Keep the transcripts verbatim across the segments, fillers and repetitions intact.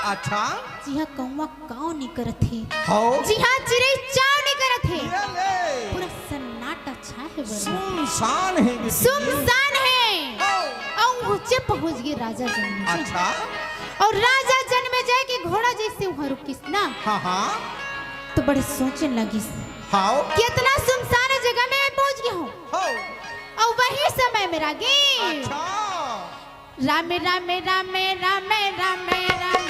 अच्छा। जिहाँ कौवा काव नइ करत हे, हौ। जिहाँ चिरई चाव नइ करत हे, ये ले। पूरा सन्नाटा छाए हे बरु। सुनसान हे बेटी। सुनसान हे। हौ। अउ उहचे पहुँच गे राजा जनमेजय। अच्छा। अउ राजा जनमेजय के घोड़ा जइसे उहाँ रुकिस ना, हाँ, हाँ। त बड़े सोचन लगिस। हौ। कि अतना सुनसान जगह में मैं पहुँच गे हँव। हौ। अउ वही समय में रागी। अच्छा। रामे, रामे, रामे, रामे, रामे, रामे।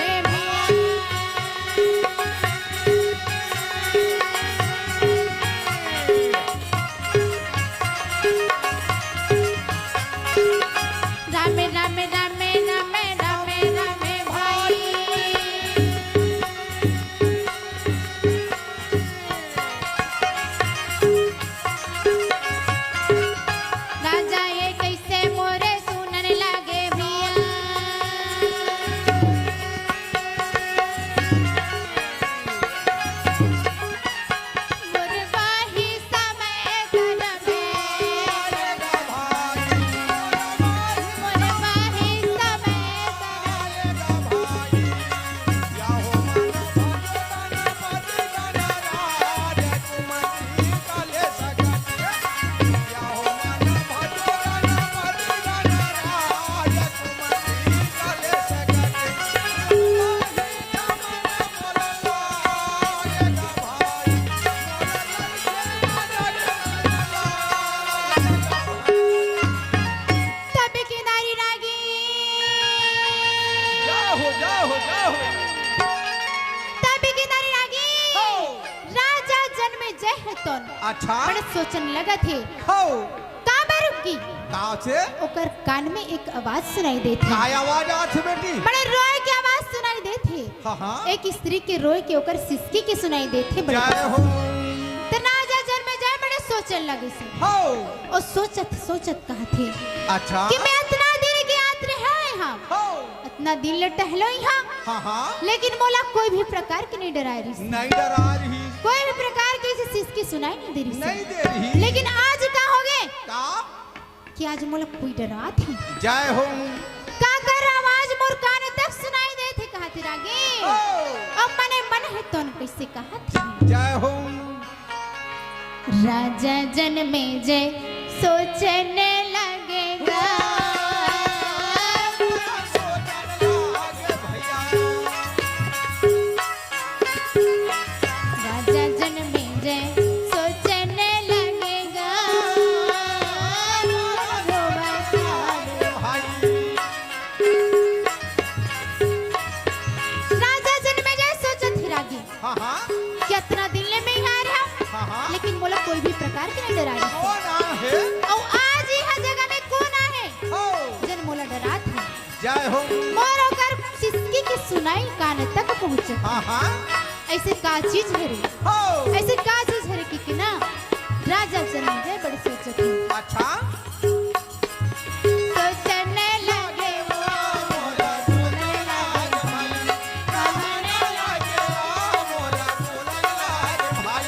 रामे, रामे, रामे, रामे, रामे, रामे भाई। राजा ये कइसे मोरे सुनन लागे भैया। मोर वही समय करबे। मोर वही समय करबे। तब के नारी रागी। जय हो, जय हो, जय हो। तब के नारी रागी। हो। राजा जनमेजय हे तोन। अच्छा। बड़े सोचन लगत हे। हो। काबर कि काचे? ओकर कान में एक आवाज सुनाई देत हे। काय आवाज आत हे बेटी? बड़े रोए के आवाज सुनाई देत हे। हाँ, हाँ। एक स्त्री के रोए के, ओकर सिसकी के सुनाई देत हे बड़े। जय हो। त राजा जनमेजय बड़े सोचन लगिस। हो। अउ सोचत, सोचत कहत हे अच्छा। कि मैं अतना दिन के आत रहेंव इहाँ। हो। अतना दिन ले टहलेंव इहाँ। हाँ, हाँ। लेकिन मोला कोई भी प्रकार के नइ डराय रिहिस। नइ डराय रिहिस। कोई भी प्रकार के अइसे सिसकी सुनाई नइ दे रिहिस। नइ दे रिहिस। लेकिन आज का होगे? का? कि आज मोला कोई डरात हे। जय हो। काकर आवाज मोर कान तक सुनाई देत हे कहत हे रागी। ओ। अउ मने मन हे तोन कइसे कहत हे। जय हो। राजा जनमेजय सोचने लगे गा। राजा जनमेजय सोचने लगे गा। राजा जनमेजय सोचत हे रागी। हाँ, हाँ। कि अतना दिन ले मैं इहाँ आ रहेंव, हाँ, हाँ। लेकिन मोला कोई भी प्रकार के नइ डराय रिहिस। कोन आहे? अउ आज इहाँ जगह में कोन आहे? हो। जेन मोला डरात हे। जय हो। मोर ओकर सिसकी के सुनाई कान तक पहुँचे। हाँ, हाँ। अइसे का चीज हरे? हो। अइसे का चीज हरे कि, कि ना राजा जनमेजय बड़े सोचत हे। अच्छा। सोचने लगे वो मोरा सोनल लाल भाई, कहने लगे वो मोरा सोनल लाल भाई।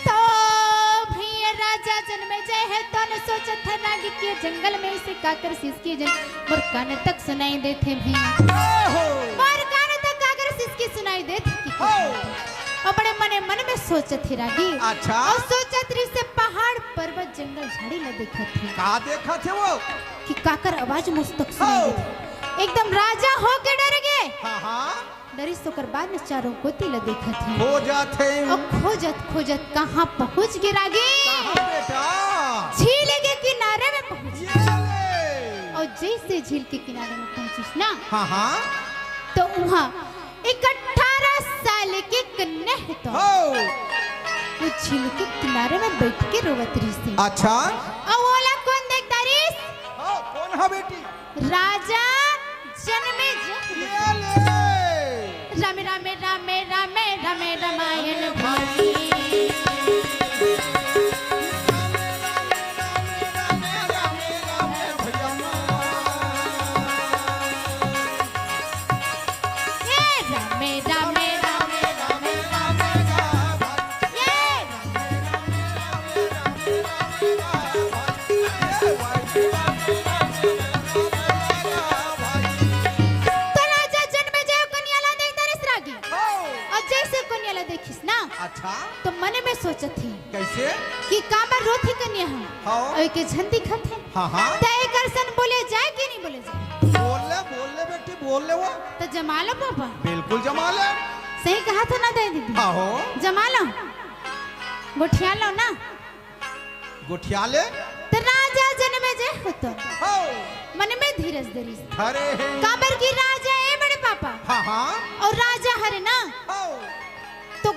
तो भैया राजा जनमेजय हे तोन सोचत हे रागी के जंगल में अइसे काकर सिसकी जेन मोर कान तक सुनाई देत हे भैया। ओहो। मोर कान तक काकर सिसकी सुनाई देत हे कि हो। अउ बड़े मने मन में सोचत हे रागी। अच्छा। अउ सोचत रिहिस हे पहाड़, पर्वत, जंगल, झाड़ी ला देखत हे। का देखत हे वो? कि काकर आवाज मोर तक सुनाई हो। देत हे। एकदम राजा होके डर गे। हाँ, हाँ। डरिस ओकर बाद में चारों कोती ला देखत हे। खोजत हे। अउ खोजत, खोजत कहाँ पहुँच गे रागी? कहाँ बेटा? झील के किनारे में पहुँच गे। ये ले। अउ जइसे झील के किनारे में पहुँचिस ना, हाँ, हाँ। त उहाँ एक अठारह साल के कन्या हे तो। हो। वो झील के किनारे में बैठ के रोवत रहिस हे। अच्छा। अउ ओला कोन देखत रहिस? हाँ, कोन हा बेटी? राजा जनमेजय। ये ले। रामे रामे रामे रामे रामे रामायण भाई। ए रामे रामे रामे रामे रामे रामे। ए तो राजा जनमेजय कन्या ला देखत रहिस रागी। हाँ। अउ जइसे कन्या ला देखिस ना, अच्छा। तो मन में सोचत हे कइसे? कि काबर रोथे कन्या ह? हाँ। अउ एके झन दिखत हे। हाँ, हाँ। त एकर सन बोले जाय कि नहीं बोले जाय? बोल ले, बोल ले बेटी, बोल ले वो। त जमा लो पापा। बिल्कुल जमा ले। सही कहत हे ना दे दीदी? हाँ हो। जमा लो। गोठिया लो ना। गोठिया ले। त राजा जनमेजय होतो। हो। मन में धीरज धरिस। अरे हे। काबर कि राजा ए बड़े पापा। हाँ, हाँ। अउ राजा हरे ना। हो। तो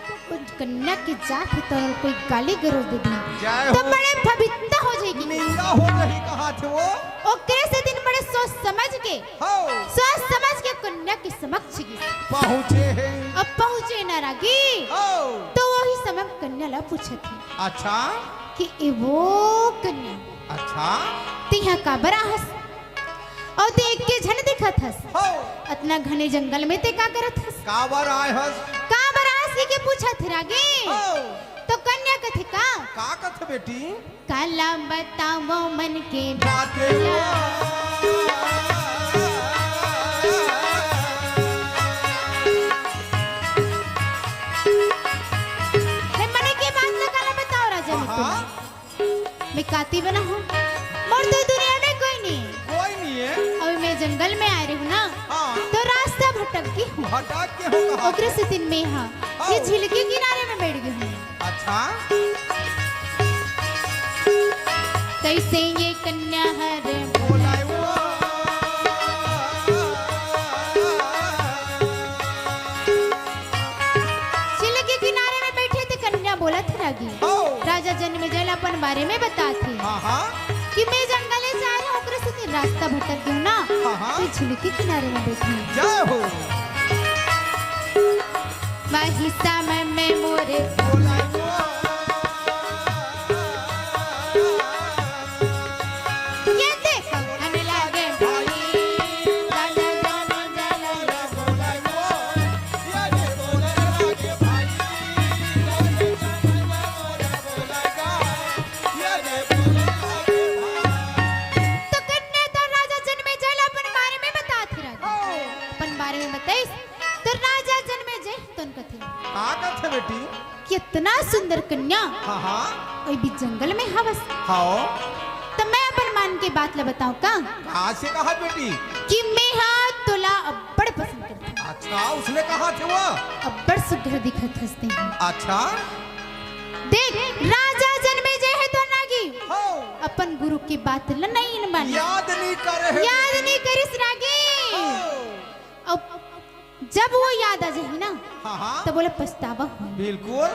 कन्या के जात हे तो कोई गाली गलौज दे दी। जय तो हो। बड़े पवित्र हो जाएगी। निंदा हो जाही कहाथे वो। ओकरे सेती बड़े सोच समझ के। हो। सोच समझ के कन्या के समक्ष गिस। पहुँचे हे। अब पहुँचे ना रागी। हो। तो वही समय कन्या ला पूछत हे। अच्छा। कि ए वो कन्या। अच्छा। तेहा काबर आहस? अउ ते एके झन दिखत हस। हो। अतना घने जंगल में ते का करत हस? काबर आय हस? काबर आहस कहिके पूछत हे रागी। हो। तो कन्या कथे का? का कथे बेटी? काला बतावंव मन के बात ला। हे मन के बात ला काला बतावंव राजा। हाँ, मैं हाँ। मैं काती बना हूँ, मोर तो दुनिया में कोई नहीं है। कोई नहीं है। अभी मैं जंगल में आय रहेंव ना, हाँ। तो रास्ता भटक गे हूँ। भटक गे हूँ कहाँ ओकरे से? सेती मैं हा, हाँ। ये झील के किनारे में बैठ गे हूँ। अच्छा। कइसे ये कन्या हर बोलाय वो। झील के किनारे में बैठे ते कन्या बोलत हे रागी। हो। राजा जनमेजय ला अपन बारे में बतात हे। हाँ, हाँ। कि मैं जंगल से आय हूँ, ओकरे सेती रास्ता भटक गे हूँ ना। हाँ, हाँ। तो झील के किनारे में बैठे हूँ। जय हो। वही समय में मोरे बोलाय वो। ये देखो, हमें लागे भाई। तो कन्या तो राजा जनमेजय ला अपन बारे में बतात हे राजा। हाँ। अपन बारे में बताइस, तो राजा जनमेजय तोन कथे। का कथे बेटी? कितना सुंदर कन्या। हाँ, हाँ। अभी जंगल में हवस। हाँ। त मैं अपन मन के बात ला बतावंव का? का से कहा बेटी? कि मैं हा तोला अब्बड़ पसंद करथंव। अच्छा, उसने कहाथे वो? अब्बड़ सुघर दिखत हस ते। अच्छा। देख, राजा जनमेजय हे तो रागी। हो। अपन गुरु के बात ला नहीं माने। याद नहीं करे हे। याद नहीं करिस रागी। हो। अब जब वो याद आ जाही ना, हाँ, हाँ। तब ओला पछतावा होही। बिल्कुल।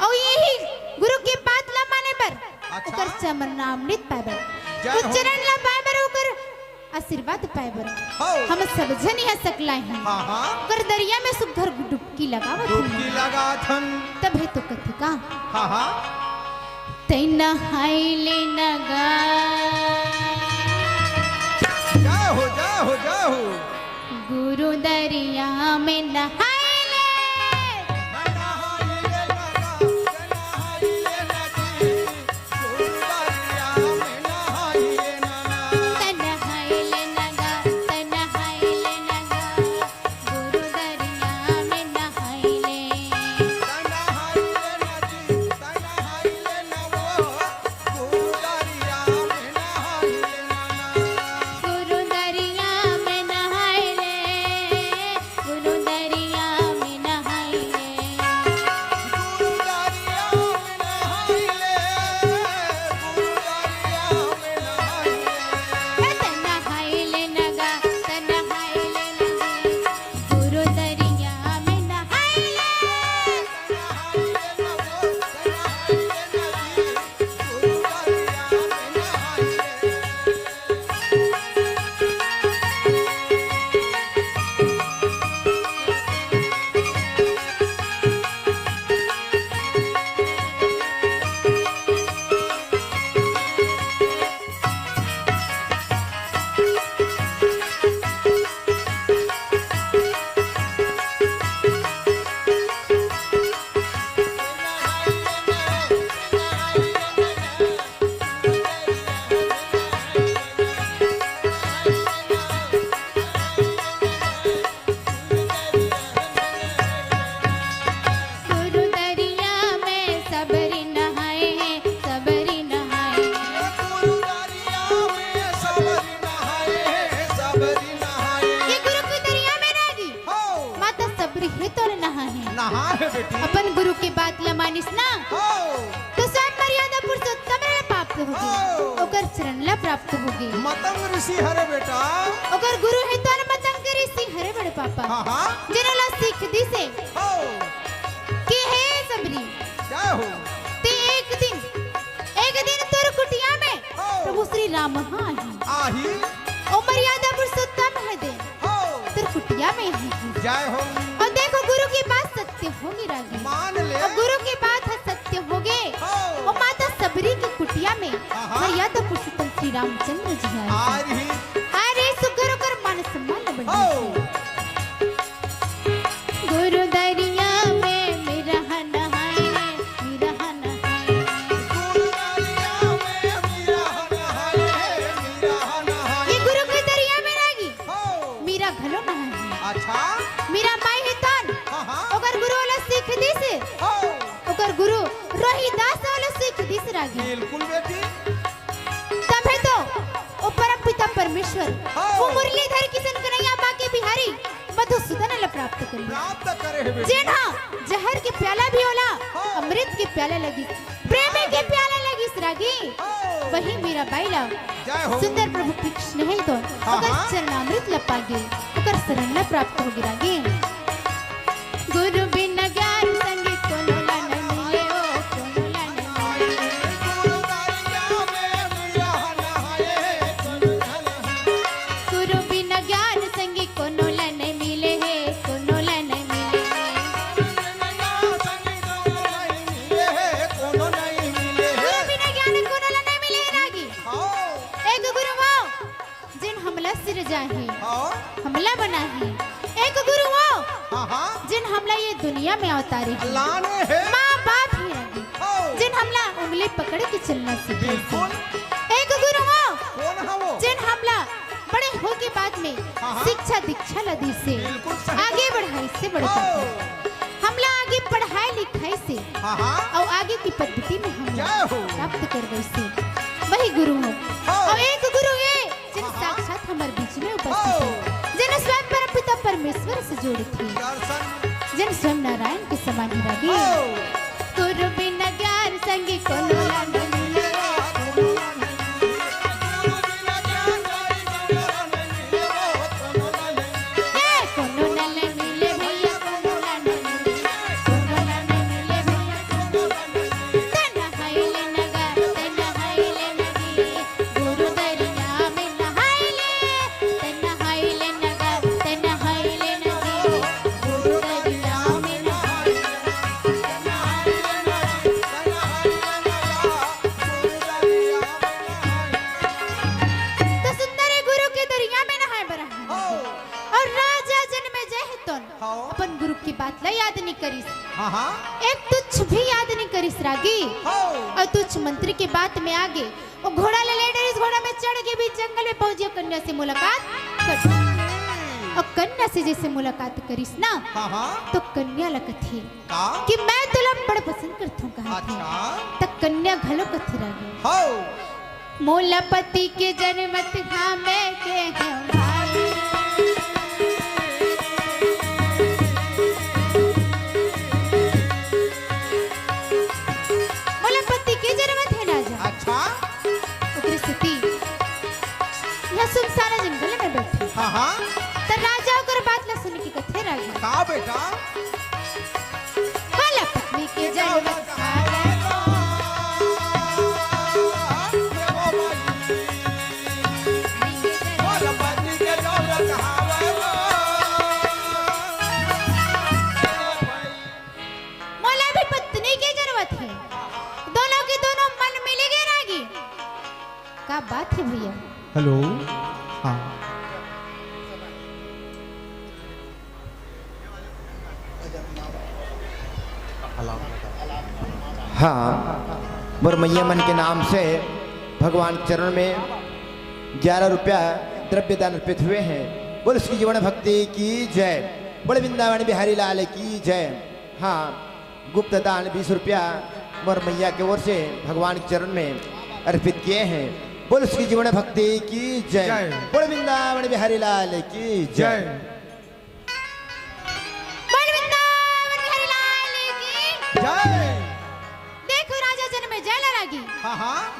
अउ यही गुरु के बात ला माने बर, अच्छा। ओकर चरणामृत पाए बर, जय हो। चरण ला पाए बर, ओकर आशीर्वाद पाए बर, हाँ। हम सब झन इहाँ सकलाय हन। हाँ, हाँ। ओकर दरिया में सुघर डुबकी लगावत हन। डुबकी लगाथन। तभे तो कथे का? हाँ, हाँ। तैं नहाय ले न गा। जय हो, जय हो, जय हो। गुरु दरिया में नहाय ले। तैं नहाय ले न गा, तैं नहाय ले न गा। गुरु दरिया में नहाय ले। गुरु दरिया में नहाय ले, गुरु दरिया हे बेटी। अपन गुरु के बात ला मानिस ना, हो। तो स्वयं मर्यादा पुरुषोत्तम ला प्राप्त होगे। हो। ओकर चरण ला प्राप्त होगे। मतंग ऋषि हरे बेटा। ओकर गुरु हे तो मतंग ऋषि हरे बड़े पापा। हाँ, हाँ। जेन ओला सीख दिस हे। हो। कि हे सबरी। जय हो। ते एक दिन, एक दिन तोर कुटिया में हो। प्रभु श्री राम ह आही। आही। ओ मर्यादा पुरुषोत्तम हे दे। हो। तोर कुटिया में ही। जय हो। अउ देखो गुरु के बात सत्य होगे रागी। मान ले। अउ गुरु के बात ह सत्य होगे। हो। अउ माता सबरी के कुटिया में आहा। मर्यादा पुरुषोत्तम श्री रामचंद्र जी आए। आ रही। अरे सुगर ओकर मान सम्मान बढ़ हो। गइस। गुरु दरिया में मिरहा नहाए, मिरहा नहाए। गुरु दरिया में मिरहा नहाए, मिरहा नहाए। ये गुरु के दरिया में रागी। हो। मीरा घलो नहाए हे। अच्छा। मीरा माई हे तन। हाँ, हाँ। ओकर गुरु ओला सीख दिस हे। हो। ओकर गुरु रोहिदास ओला सीख दिस हे रागी। बिल्कुल बेटी। तभे तो ओ परम पिता परमेश्वर, हाँ। वो मुरलीधर किशन कन्हैया बांके बिहारी मधुसूदन ला प्राप्त कर लिस। प्राप्त करे हे बेटी। जेन हा जहर के प्याला भी ओला हाँ। अमृत के प्याला लगिस, प्रेम के प्याला लगिस रागी। हाँ। वही मीराबाई ला जय हो। सुंदर प्रभु कृष्ण हे तो हाँ, ओकर हाँ। चरणामृत ला पागे, ओकर शरण ला प्राप्त होगे रागी। गुरु बिन ज्ञान संगी कोनो ला न मिले ओ, कोनो ला न मिले। गुरु बिन ज्ञान संगी कोनो ला न मिले हे, कोनो ला न मिले हे। गुरु बिन ज्ञान कोनो ला न मिले हे रागी। एक गुरु वो जेन हमला सिरजा हे, हाँ। हमला बना हे। एक गुरु वो, हाँ, हाँ। जेन हमला ये दुनिया में अवतारे हे। लाने हे। माँ बाप हे आगे। हो। जेन हमला उंगली पकड़ के चलना सिखाए हे। बिल्कुल। एक गुरु वो, कौन हा वो? जेन हमला बड़े हो के बाद में हाँ, हाँ। शिक्षा दीक्षा ला दिस हे। बिल्कुल सही आगे बात। बढ़ाइस हे बड़े हो। पापा। हमला आगे पढ़ाई लिखाइस हे। हाँ, हाँ। अउ आगे की पद्धति में हमला जय हो। प्राप्त करवाइस हे। वही गुरु हो। हो। अउ एक गुरु ये जेन हाँ, हाँ। साक्षात हमर बीच में उपस्थित हे, ओ। जेन स्वयं परम पिता परमेश्वर से जोड़थे, दर्शन। जेन स्वयं नारायण के समान हे रागी। ओ। गुरु बिना ज्ञान संगी कोनो ला न मिले। ए, कोनो ला न मिले भैया, कोनो ला न मिले, कोनो ला न मिले भैया, कोनो ला न मिले। तो सुंदर हे गुरु के दरिया में नहाए बर आए। अउ राजा जनमेजय हे तोन हाँ। अपन गुरु के बात ला याद नइ करिस। हाँ, हाँ। एक तुच्छ भी याद नइ करिस रागी। हाँ। अउ तुच्छ मंत्री के बात में आगे, वो घोड़ा ला ले डरिस, घोड़ा में चढ़ के भी जंगल में पहुंच के कन्या से मुलाकात कर। अउ कन्या से जैसे मुलाकात करिस ना, हाँ, हाँ। तो कन्या ला कथे का? कि मैं तोला बड़ पसंद करथों कहा। अच्छा। त कन्या घलो कथे रागी। हाँ। मोला पति के जरमत हा मैं के हंव भाई। मोला पति के जरमत हे राजा। अच्छा। ओकरे सेती इहाँ सुनसान जंगल में बैठे। हाँ, हाँ। त राजा ओकर बात ला सुन के कथे राजा। का बेटा? मोला पत्नी के जरूरत हावय। मोला भी पत्नी के जरूरत हे। दोनों के दोनों मन मिल गे रागी। का बात हे भैया? हेलो। हाँ। हाँ, मोर मैया मन के नाम से भगवान चरण में ग्यारह रुपया द्रव्य दान अर्पित हुए हैं। बोल श्री जीवन भक्ति की जय, बोल वृंदावन बिहारी लाल की जय। हाँ, गुप्त दान बीस रुपया मोर मैया के ओर से भगवान के चरण में अर्पित किए हैं। बोल श्री जीवन भक्ति की जय। जय। बोल वृंदावन बिहारी लाल की जय। जय। बोल वृंदावन बिहारी लाल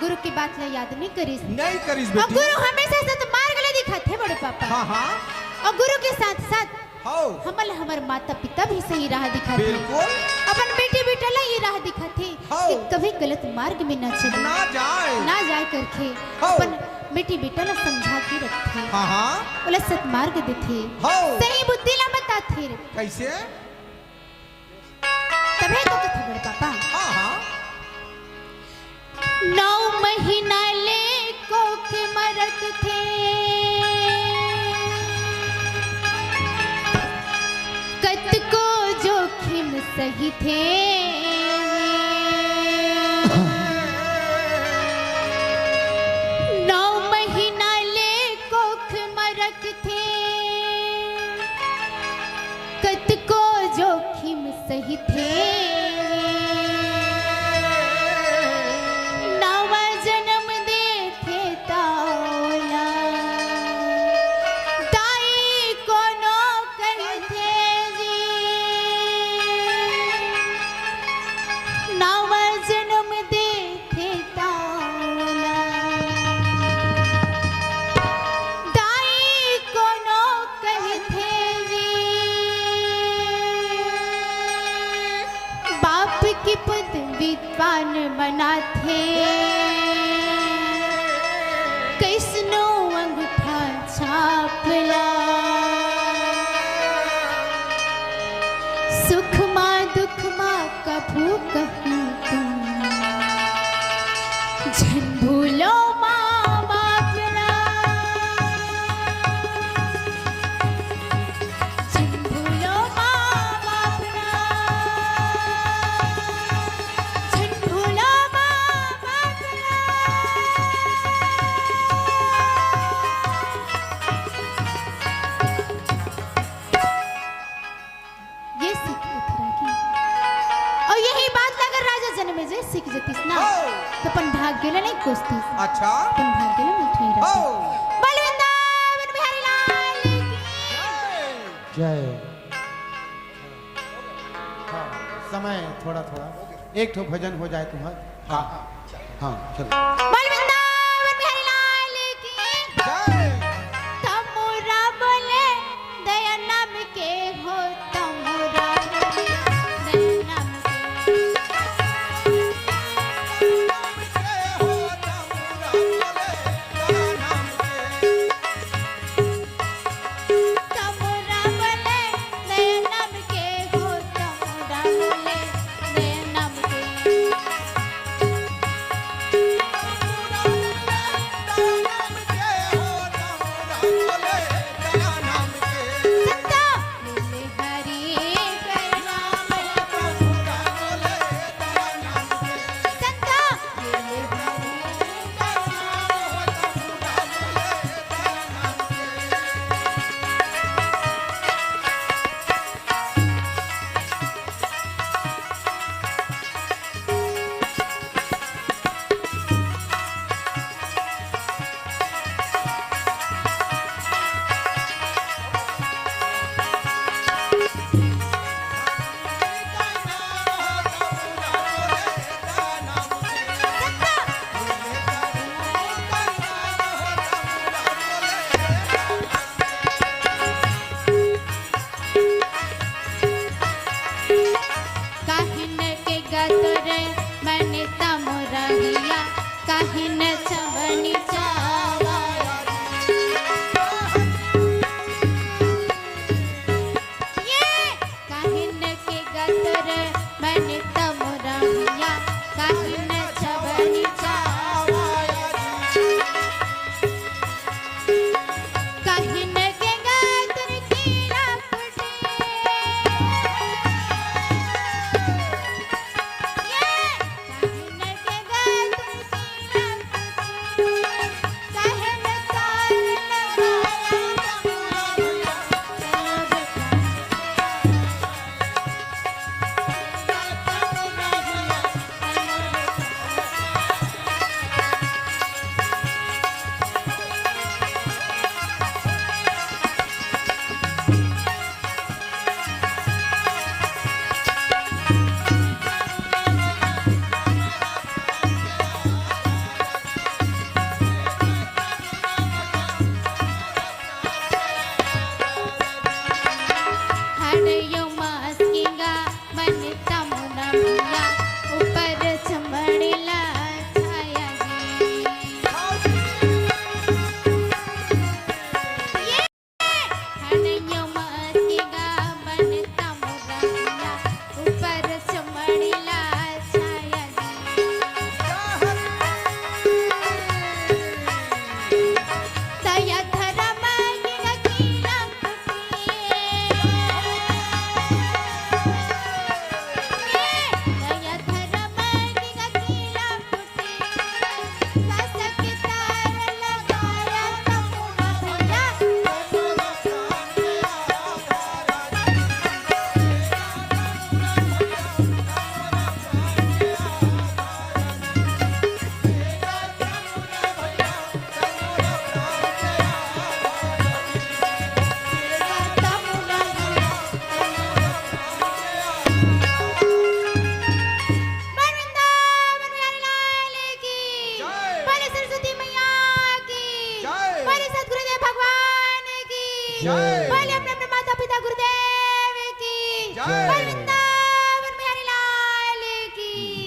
गुरु के बात ला याद नहीं करिस। नहीं करिस अउ बेटी। गुरु हमेशा सतमार्ग ला दिखाथे बड़े पापा। हाँ, हाँ। अउ गुरु के साथ साथ हौ। हमल हमर माता पिता भी सही राह दिखाथे। बिल्कुल। अपन बेटी बेटा ला ये राह दिखाथे हौ। कि कभी गलत मार्ग में ना चले। ना जाए। ना जाए करके हौ। अपन बेटी बेटा ला समझा के रखथे। हाँ, हाँ। ओला सतमार्ग देथे। हौ। सही बुद्धि ला बताथे। कैसे? तभे तो कथे बड़े पापा। हाँ, हाँ। नौ महीना ले कोख म रखथे, कतको जोखिम सहिथे। नौ महीना ले कोख म रखथे, कतको जोखिम सहिथे। नवा जनम देथे त ओला दाई कोनो कहिथे जी। नवा जनम देथे त ओला दाई कोनो कहिथे जी। बाप के पुत विद्वान बनाथे, कइसनो अंगूठा छाप ला। सुख मा दुख मा कभू कहूँ तुम झन भूलो माँ बाप ला। झन भूलो माँ बाप ला। झन भूलो माँ बाप ला। ये सीख देथे रागी। अउ यही बात ला अगर राजा जनमेजय सीख जतिस ना, हौ। त अपन भाग्य ला नहीं कोसतिस। अच्छा। अपन भाग्य ला मिठई रखतिस। हौ। बोल वृंदावन बिहारी लाल की। जय। हाँ, समय थोड़ा थोड़ा, एक ठो भजन हो जाए तुम्हार। हाँ, हाँ, चलो। बोल वृंदावन बिहारी लाल की। जय। तमोरा बोले दया नाम के हो, तमोरा बोले दया नाम के। तमोरा बोले दया नाम के हो, तमोरा बोले दया नाम के।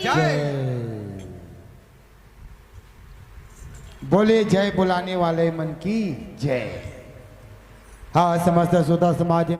जय। बोले जय बुलाने वाले मन की जय। हाँ, समस्त श्रोता समाज